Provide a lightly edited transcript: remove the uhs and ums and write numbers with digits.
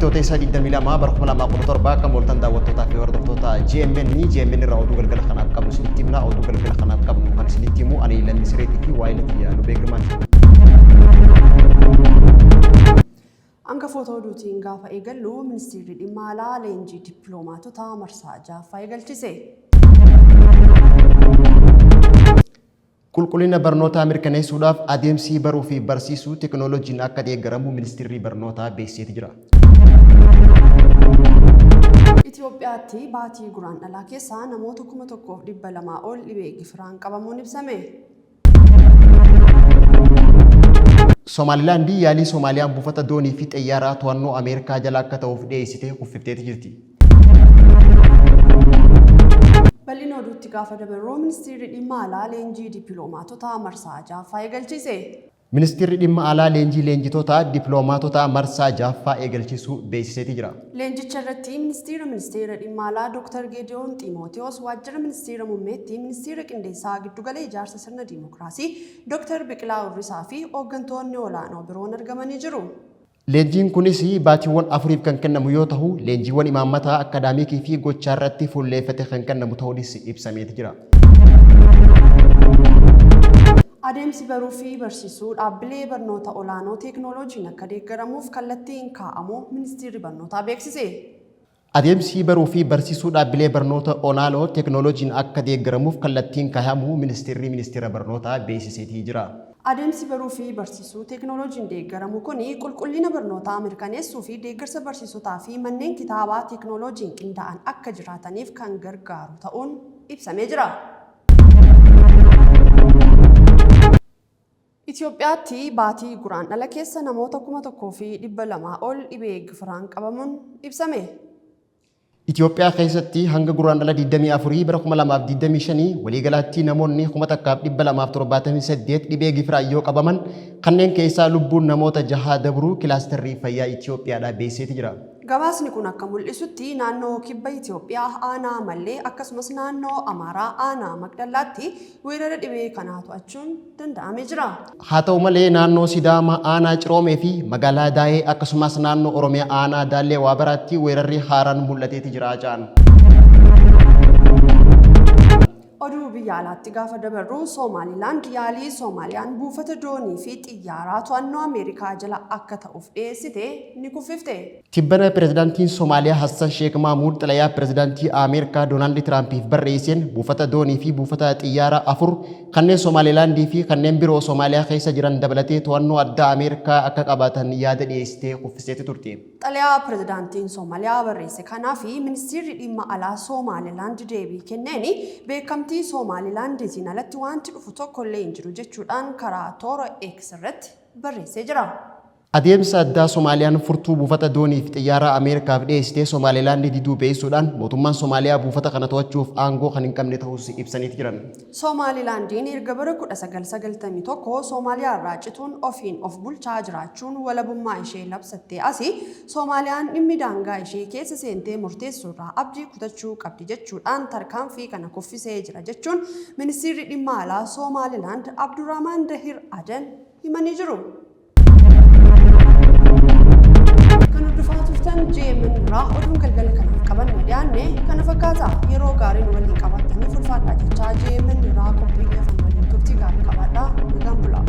Bitootessa 22 bara 2017 akkam ooltan daawwattootaa fi hordoftoota GMN. GMN irraa oduu galgala kanaaf qabnu isinitti himna. Oduu galgala kanaaf qabnu kan isinitti himu ani Lammii Sireetii fi waa'ee Tiyyaa Lubee Girmaati. Hangafoota oduutiin gaafa eegallu, Ministeerri Dhimma Alaa leenjii dippiloomaatota marsaa 6ffaa eegalchise. Qulqullina barnootaa mirkaneessuudhaaf adeemsi baruu fi barsiisuu teekinooloojiin akka deeggaramu Ministeerri Barnootaa beeksiseeti jira. Itoophiyaatti baatii Guraandhalaa keessa namoota 1200 ol dhibee gifiraan qabamuun ibsame. Somaalilaandii yaalii Somaaliyaan buufata doonii fi xayyaaraa to'annoo Ameerikaa jala akka ta'uuf dhiyeessite kuffifteeti jirti. Bal'ina oduutti gaafa dabarru, Ministeerri Dhimma Alaa leenjii dippiloomaatota marsaa 6ffaa eegalchiise. Ministeerri Dhimma Alaa leenjii leenjitoota dippiloomaatota marsaa 6ffaa eegalchiisuu beeksiseeti jira. Leenjicha irratti Ministeera Ministeera Dhimma Alaa Dr. Geediyoon Xiimootiyoos, Waajjira Ministeera Muummeetti Ministeera Qindeessaa Giddugala Ijaarsa Sirna Diimokiraasii Dr. Biqilaa Hurrisaa fi hooggantoonni olaanoo biroon argamanii jiru. Leenjiin kunis baatiiwwan afuriif kan kennamu yoo tahu, leenjiiwwan imaammataa, akkadaamiikii fi gochaa irratti fuulleeffate kan kennamu ta'uunis ibsameeti jira. Adeemsi baruu fi barsiisuu dhaabbilee barnoota olaanoo teeknooloojiin akka deeggaramuuf kallattiin kaa'amuu Ministeerri Barnootaa beeksise. Adeemsi baruu fi barsiisuu dhaabbilee barnoota olaanoo teeknooloojiin akka deeggaramuuf kallattiin kaa'amuu Ministeerri Ministeera Barnootaa beeksiseetii jira. Adeemsi baruu fi barsiisuu teeknooloojiin deeggaramu kun qulqullina barnootaa mirkaneessuu fi deeggarsa barsiisotaa fi manneen kitaabaa teeknooloojiin qindaa'an akka jiraataniif kan gargaaru ta'uun ibsamee jira. Itoophiyaatti baatii Guraandhala keessa namoota 1200 ol dhibee gifiraan qabamuun ibsame. Itoophiyaa keessatti hanga Guraandhala 24 bara 2025 waliigalaatti namoonni 1278 dhibee gifiraan yoo qabaman, kanneen keessaa lubbuun namoota jahaa dabruu kilaasterrii fayyaa Itoophiyaadhaa beeksiseeti jira. Gabaasni kun akka mul'isutti, naannoo Kibba Itoophiyaa aanaa Mallee akkasumas naannoo Amaaraa aanaa Maqdallaatti weerara dhibee kanaa to'achuun danda'amee jira. Haa ta'u malee, naannoo Sidaamaa aanaa Ciroomee fi magaalaa Daayee akkasumas naannoo Oromiyaa aanaa Daallee Waabaraatti weerarri haaraan mul'ateeti jira ja'an. Oduu biyya alaatti gaafa dabarru, Soomaalilaand yaalii Soomaaliyaan buufata doonii fi xiyyaaraa to'annoo Ameerikaa jala akka ta'uuf dhiyeessite ni kuffifte. Tibbana Pirezidaantiin Somaaliyaa Hassan Sheek Mahmuud xalayaa Pirezidaantii Ameerikaa Doonaald Tiraampiif barreesseen buufata doonii fi buufata xiyyaaraa afur kanneen Somaalilaandii fi kanneen biroo Somaaliyaa keessa jiran dabalatee to'annoo addaa Ameerikaa akka qabaatan yaada dhiyeessitee kuffisteeti turte. Xalayaa Pirezidaantiin Soomaliyaa barreesse kanaaf Ministiirri Dhimma Alaa Soomaalilaand deebii kenneen, beekamtii Soomaalilaandiitiin alatti wanti dhufu tokkollee hin jiru jechuudhaan karaa toora X irratti barreessee jira. Adeemsa addaa Somaaliyaan furtuu buufata doonii fi xiyyaaraa Ameerikaaf dhiyeessite Somaalilaandi diduu beeksisuudhaan, mootummaan Somaaliyaa buufata kana to'achuuf aangoo kan hin qabne ta'uus ibsaniiti jiran. Somaalilaandiin erga bara 1991 Somaaliyaa irraa cituun ofiin of bulchaa jiraachuun walabummaa ishee labsattee asi, Somaaliyaan dhimmi daangaa ishee keessa seentee murteessuurraa abdii kutachuu qabdi jechuudhaan tarkaanfii kana kuffisee jira jechuun Ministiirri Dhimma Alaa Soomaalilaand Abdurrahmaan Dahir Aden himanii jiru. Kan hordofaa turtan GMN irraa oduun galgala kanaaf qabanne dhiyaanne kana fakkaata. Yeroo gaarii nu waliin qabaattaniif ulfaadhaa jechaa, GMN irraa qophii hafan waliin turtii gaarii qabaadhaa. Nagaan bulaa.